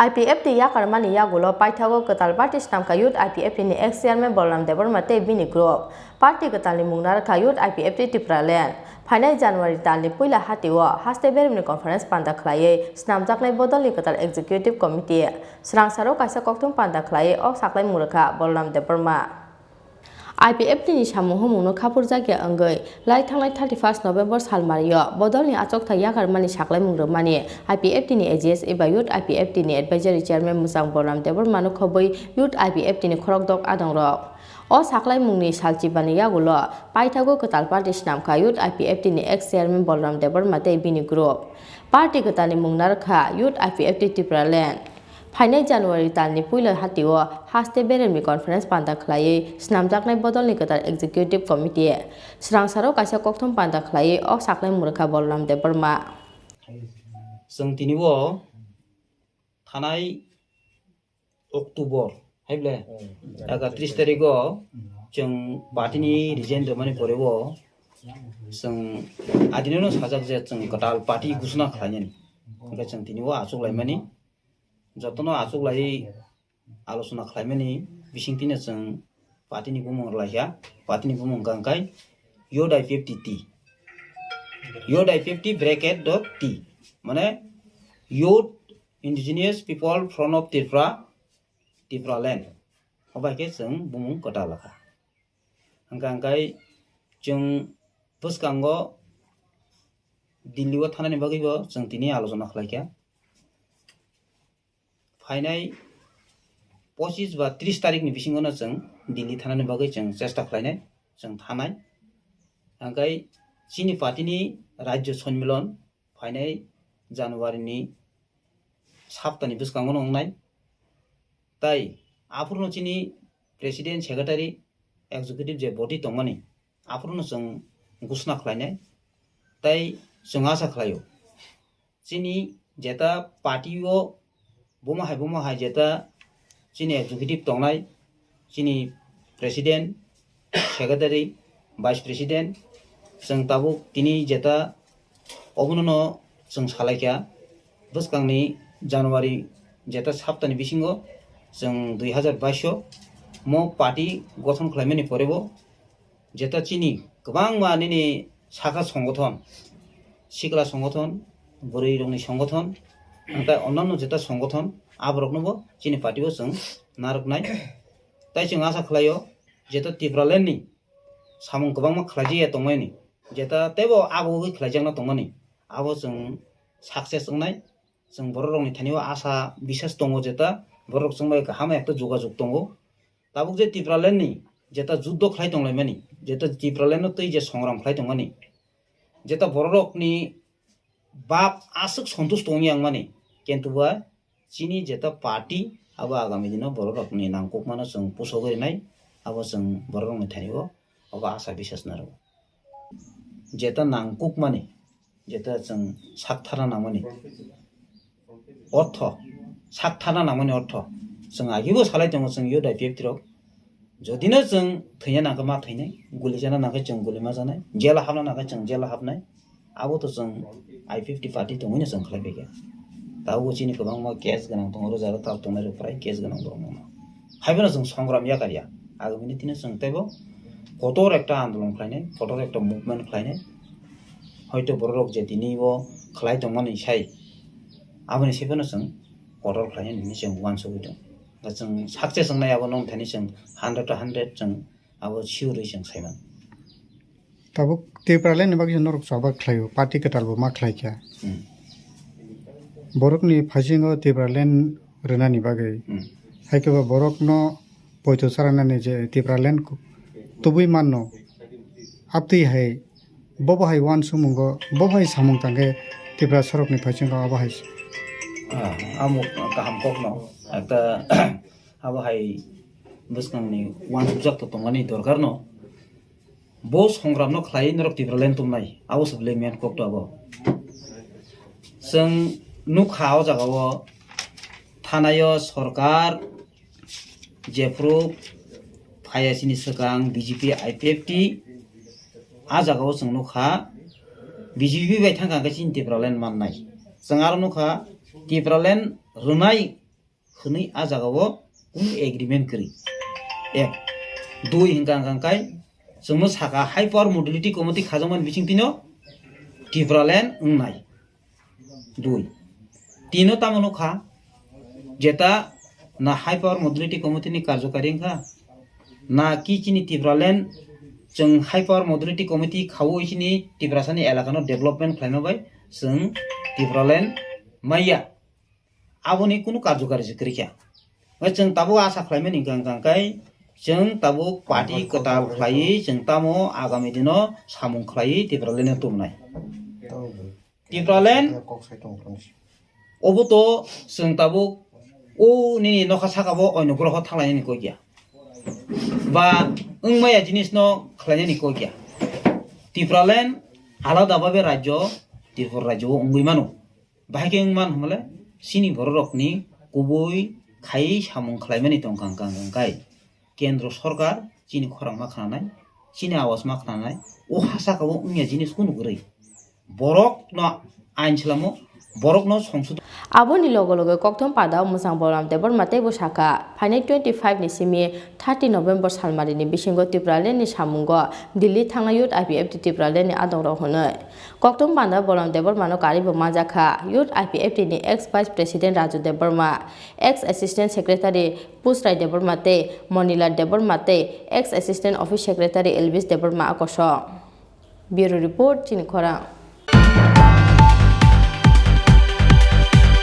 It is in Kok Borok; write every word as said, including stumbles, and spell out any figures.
I P F T yakarmani yagulo paithago kwtal party snamkha Youth I P F T ni ex chairman Bolram Debbarma tei bini group. Party kwtalni mung narwkha Youth I P F T Tipraland. Phainai January talni puila hatio haste beremni conference panda khlaiwi snamjaknai bodolni kwtal executive committee. Swrangsaro kaisa kokthum panda khlaiwi o saklaimung rwkha Bolram Debbarma. I P F T ni samung humungno khapurjakya wngwi lai thangnai thirty first November salmario bodolni achukthai yakarmani saklaimung rwmani I P F T ni A G S eba Youth I P F T ni advisory chairman mwchang Bolram Debbarmano khobwi Youth I P F T ni khorokdok adongrok. O saklaimungni salchibani yagulo paithago kwtal party snamkha Youth I P F T ni ex chairman Bolram Debbarma tei bini group. Party kwtalni mung narwkha Youth I P F T Tipraland. Phainai January talni puila hatio haste beremni conference panda khlaiwi snamjaknai bodolni kwtal executive committee. Swrangsaro kaisa kokthum panda khlaiwi o saklaimung rwkha Bolram Debbarma. Chwng tini o thanai October, hai ble, ekatris tarikh o chwng party ni resign rwmani pore o chwng adineno sajak je chwng kwtal party ghosona khlainani. Hwnkhe chwng tini o achuk laimani, jotono achuk lai alochona khlaimani bisingtwino chwng party ni bumung rwlaikha, party ni bumung hwnkha khe Youth I P F T T. Youth I P F T bracket dot T, mane Youth Indigenous People Front of Tripura, Tipraland. Obai khe chwng bumung kwtal kha. Hwnkha hwnkhe chwng bwskango Delhi o thanani bagwi bo chwng tini alochona khlaikha. Phainai pochis ba tris tarikh ni bisingo no chwng Delhi thanani bagwi chwng chesta khlainai, chwng thanai. Hwnkhe chini party ni Rajya Sonmilon phainai January ni saptani bwskango no wngnai. Tai aphuru no chini president, secretary, executive je body tongmani, aphuru no chwng ghosona khlainai. Tai chwng asa khlaio, chini jeta party o bomo hai bomo hai jeta chini executive tongnai, chini president, secretary, vice president, chwng tabuk tini jeta obono no chwng salaikha, bwskangni January jeta saptani bisingo chwng dui hazar baish o mo party gothon khlaimani pore bo jeta chini kwbangma nini sakha songothon, sikla songothon, bwrwi rokni songothon, tei onnanno jeta songothon, aborokno bo chini party o chwng narwknai. Tai chwng asa khlaio, jeta Tipraland ni samung kwbangma khlaijakya tongmani, jeta teibo abo ugwi khlaijakna tongmani, abo chwng success wngnai. Chwng borok rokni thani o asa bisas tongo, jeta borok chwng bai kaham ekta jogajog tongo. Tabuk je Tipraland ni jeta juddo khlai tonglaimani, jeta Tipraland no twi je songram khlai tongmani, jeta borok rokni bap aswk sontush tongwi yang mani, kintu ba chini jeta party abo agami dino borok rokni nangkukmano chwng pusogwi rinai, abo chwng borok rokni thani o abo asa bisas narwgo. Jeta nangkukmani, jeta chwng sak tharna nangmani ortho, sak tharna nangmani ortho, chwng agibo salai tongo chwng Youth I P F T rok. Jodi no chwng thwina nangkhe ma thwinai, guli chana nangkhe chwng guli ma chanai, jela hapna nangkhe chwng jela hapnai, abo to chwng I P F T party tongwino chwng khlai phaikha. Tabukbo chini kwbangma case gwnang tongo, oro jaga tok tongnai rok prai case gwnang borok no. Haiphano chwng songram yakarya. Agami ni tino chwng teibo kotor ekta andolon khlainai, kotor ekta movement khlainai. Hoito borok rok je tini bo khlai tongmani sai, aboni sai phano chwng kotor khlainai hinwi chwng uansugwi tongo. Chwng success wngnai abo nong thani chwng hundred to hundred chwng abo sure wi chwng saiman. Tabuk Tipraland ni bagwi norok choba khlaio, party kwtal bo ma khlaikha. Hmm. Borokni phasingo Tipraland rwnani bagwi. Hmm. Hai khe bo borokno poito charanani je Tipraland ku-, tubui manno. Abtwi hai, bobo hai uansumungo, bobo hai samung tangkhe Tiprasa rokni phasingo abo hai. Ah, amo kaham kokno. Ekta abo hai bwskangni uansukjak to tongmani dorkar no. Bo songram no khlai norok Tipraland tumnai, abo se belai main kok to abo. Chwng nukha o jaga o thanai o sorkar jephru phaiya chini swkang B J P I P F T, a jaga o chwng nukha B J P bai thangkha hwnkhe chini Tipraland mannai. Chwng aro nukha Tipraland rwnai hwnwi a jagao kunu agreement kwrwi. Ek. Dui hwnkha hwnkha khe chwngno saka High Power Modality Committee khajakmani bisingtwino Tipraland wngnai. Dui. Tino tamo nukha, jeta na High Power Modality Committee ni karjokari wngkha, na ki chini Tipraland chwng High Power Modality Committee khaui chini Tiprasani elakano development khlaima bai chwng Tipraland maya. Aboni kunu karjokari se kwrwikha. Chwng tabuk asa khlaimani hwnkha hwnkha khe chwng tabuk party kwtal khlaiwi chwng tamo agami dino samung khlaiwi Tipraland no tubunai. Tipraland obo to chwng tabuk o nini nokha saka bo oino groho thanglainani koi kya. Ba wngmaya jinis no khlainani koi kya. Tipraland alada babe rajyo, Tripura rajyo o wngwi mano. Bahai khe wng man hwnmale chini bororokni kubui khai samung khlaimani tongkha hwnkha hwnkha khe. Kendro sorkar chini khorang ma khnanai, chini awas ma khnanai, o ha saka o wngya jinis kunu kwrwi. Borokno ain slamo, borokno songsodon. Aboni loge loge kokthum panda o mwchang Bolram Debbarma teibo sakha, phainai twenty five ni simi thirty November salmarini bisingo Tipraland ni samungo Delhi thangna Youth I P F T Tipraland ni adongrok hwnwi. Kokthum panda Bolram Debbarmano karibo manjakha Youth I P F T ni ex Vice President Raju Debbarma, ex Assistant Secretary Pusrai Debbarma tei Monila Debbarma tei ex Assistant Office Secretary Elvis Debbarma akosok. Bureau Report, chini khorang.